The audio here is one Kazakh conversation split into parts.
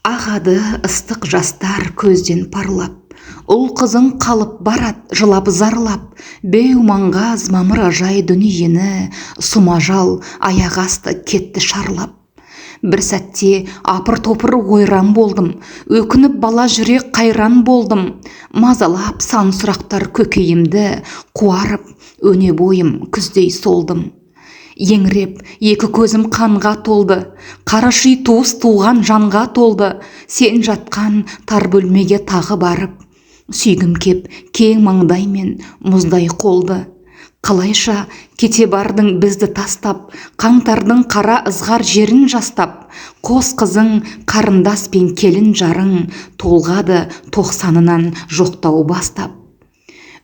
Ағады ыстық жастар көзден парлап, ұл-қызың қалып барад жылап зарлап. Беу маңғаз мамыражай дүниені сұм ажал аяқ асты кетті шарлап. Бір сәтте апыр-топыр ойран болдым, өкініп бала жүрек қайран болдым. Мазалап сан сұрақтар көкейімді қуарып, өне бойым күздей солдым. Еңіреп екі көзім қанға толды, қараши туыс туған жанға толды. Сен жатқан тар бөлмеге тағы барып, сүйгім кеп кең маңдай мен мұздай қолды. Қалайша кете бардың бізді тастап, қаңтардың қара ызғар жерін жастап? Қос қызың, қарындас пен келін жарың толғады 90-ынан жоқтау бастап.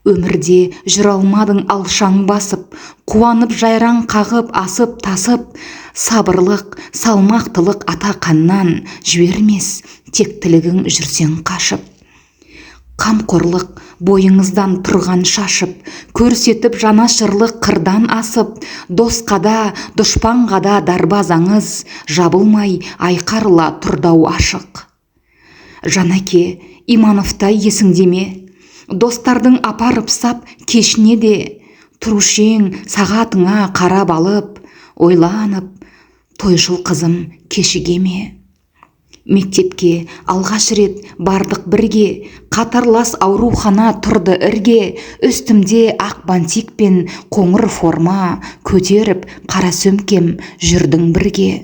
Өмірде жүре алмадың алшаң басып, қуанып жайраң қағып асып тасып. Сабырлық, салмақтылық ата қаннан жібермес тектілігің жүрсең қашып. Қамқорлық бойыңыздан тұрған шашып, көрсетіп жанашырлық қырдан асып. Досқа да, дұшпанға да дарбазаңыз жабылмай, айқарыла тұрды-ау ашық. Жанеке Имановтай есіңде ме? Достардың апарып сап кешіне де, тұрушең сағатыңа қарап алып, ойланып, тойшыл қызым кешіге ме? Мектепке алғаш рет бардық бірге, қатарлас аурухана тұрды ірге. Үстімде ақ бантик пен қоңыр форма, көтеріп қара сөмкем жүрдің бірге.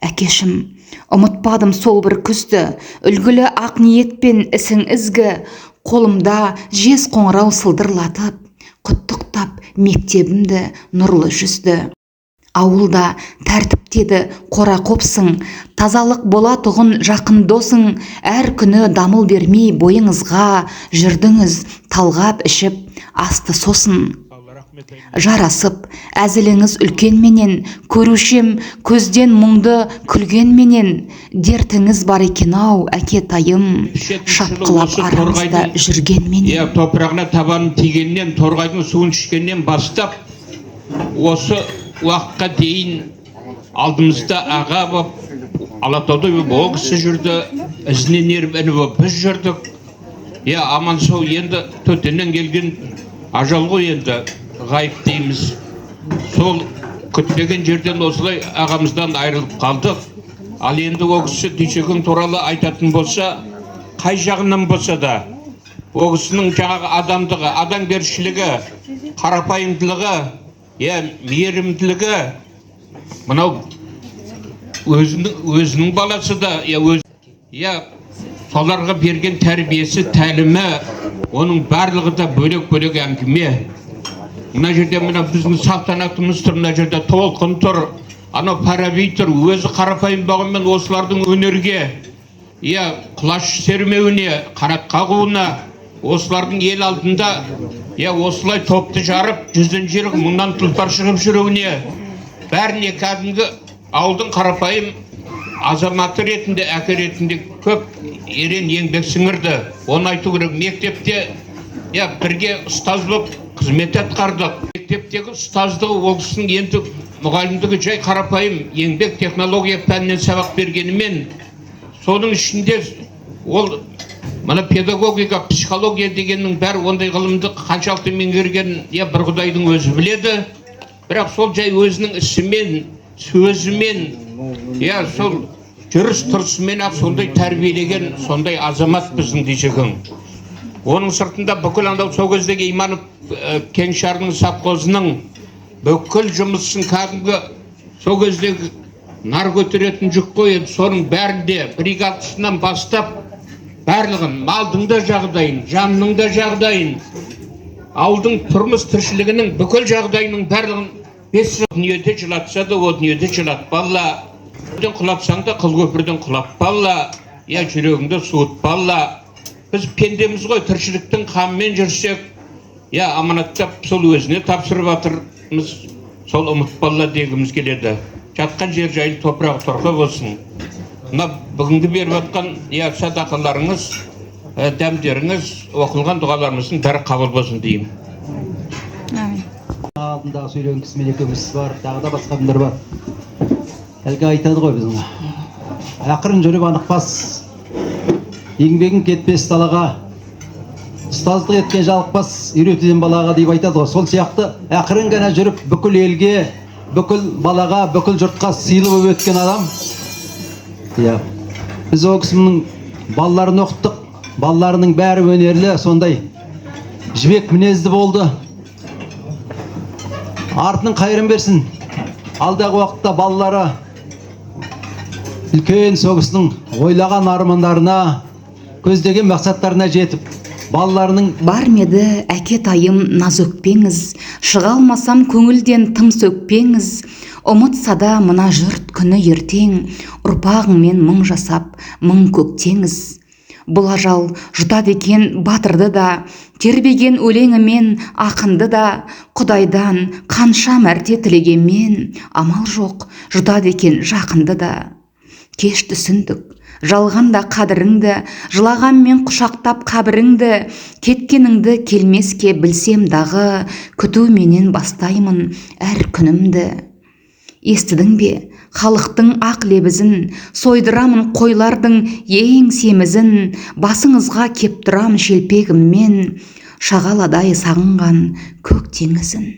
Әкешім, ұмытпадым сол бір күзді, үлгілі ақ ниетпен ісің ізгі. Қолымда жез қоңырау сылдырлатып, құттықтап мектебімді нұрлы жүзді. Ауылда тәртіптеді қора қопсың, тазалық болатұғын жақын досың. Әр күні дамыл бермей бойыңызға жүрдіңіз талғап ішіп асты сосын. Жарасып әзіліңіз үлкенменен, көрушем көзден мұңды күлгенменен. Дертіңіз бар екен-ау, әкетайым, шапқылап арамызда жүргенменен. Иә, топырағына табаным тигеннен, Торғайдың суын ішкеннен бастап осы уақытқа дейін алдымызда аға болып Алатауда ол кісі жүрді, ізінен еріп іні болып біз жүрдік. Иә, аман сау енді төтеннен келген ажал ғой енді, ғайып дейміз. Сол күтпеген жерден осылай ағамыздан айырылып қалдық. Ал енді ол кісі, Дүйсекең туралы айтатын болса, қай жағынан болса да ол кісінің жаңағы адамдығы, адамгершілігі, қарапайымдылығы, иә, мейірімділігі, мынау өзінің баласы да, иә, өз, иә, соларға берген тәрбиесі, тәлімі, оның барлығы да бөлек бөлек әңгіме. Мына жерде мына біздің салтанатымыз тұр, мына жерде Толқын тұр, анау Фараби тұр. Өзі қарапайым болғанмен, осылардың өнерге, иә, құлаш сермеуіне, қанат қағуына, осылардың ел алдында, иә, осылай топты жарып, жүзден жүйрік, мыңнан тұлпар шығып жүруіне, бәріне кәдімгі ауылдың қарапайым азаматы ретінде, әке ретінде көп ерен еңбек сіңірді. Оны айту керек. Мектепте, иә, бірге ұстаз болып қызмет атқардық. Мектептегі ұстаздығы ол кісінің енді мұғалімдігі жай қарапайым еңбек, технология пәнінен сабақ бергенімен, соның ішінде ол мына педагогика, психология дегеннің бәрі, ондай ғылымды қаншалықты меңгерген, иә, бір құдайдың өзі біледі. Бірақ сол жай өзінің ісімен, сөзімен, иә, сол жүріс тұрысымен ақ сондай тәрбиелеген, сондай азамат біздің Дүйсекең. Оның сыртында бүкіл анау сол кездегі Иманов кеңшарының, совхозының бүкіл жұмысын, кәдімгі сол кездегі нар көтеретін жүк қой енді, соның бәрінде бригадасынан бастап барлығын, малдың да жағдайын, жанның да жағдайын, ауылдың тұрмыс тіршілігінің бүкіл жағдайының барлығын 5 жыл дүниеде жылатса да, о дүниеде жылатпа. Алла, құлатсаң да, қыл көпірден құлатпа, Алла, я жүрегіңді суытпа, Алла. Біз пендеміз ғой, тіршіліктің қамымен жүрсек, я, аманаттап сол өзіне тапсырып жатырмыз. Сол ұмытпа, Алла, дегіміз келеді. Жатқан жер жайлы, топырағы торқа болсын. Мына бүгінгі беріп жатқан, иә, садақаларыңыз, дәмдеріңіз, оқылған дұғаларымыздың бәрі қабыл болсын деймін. Әмин. Алдындағы сөйлеген кісімен екеуміз бар, тағы да басқа адамдар бар. Әлгі айтады ғой, біздің Ақырын жүріп анық бас, еңбегің кетпес далаға, ұстаздық еткен жалықпас үйретуден балаға деп айтады ғой. Сол сияқты ақырын ғана жүріп, бүкіл елге, бүкіл балаға, бүкіл жұртқа сыйлы болып өткен адам. Иә, біз ол кісінің балаларын оқыттық. Балаларының бәрі өнерлі, сондай жібек мінезді болды. Артының қайырын берсін. Алдағы уақытта балалары үлкен, сол кісінің ойлаған армандарына, көздеген мақсаттарына жетіп, балаларының Бар ма еді, әке тайым, наз өкпеңіз? Шыға алмасам көңілден, тым сөкпеңіз. Ұмытса да мына жұрт күні ертең, ұрпағыңмен мың жасап, мың көктеңіз. Бұл ажал жұтады екен батырды да, тербеген өлеңімен ақынды да. Құдайдан қанша мәрте тілегенмен, амал жоқ, жұтады екен жақынды да. Кеш түсіндік жалғанда қадіріңді, жылағанмен құшақтап қабіріңді. Кеткеніңді келмеске білсем дағы, күтуменен бастаймын әр күнімді. Естідің бе халықтың ақ лебізін? Сойдырамын қойлардың ең семізін. Басыңызға кеп тұрам шелпегіммен, шағаладай сағынған көк теңізін.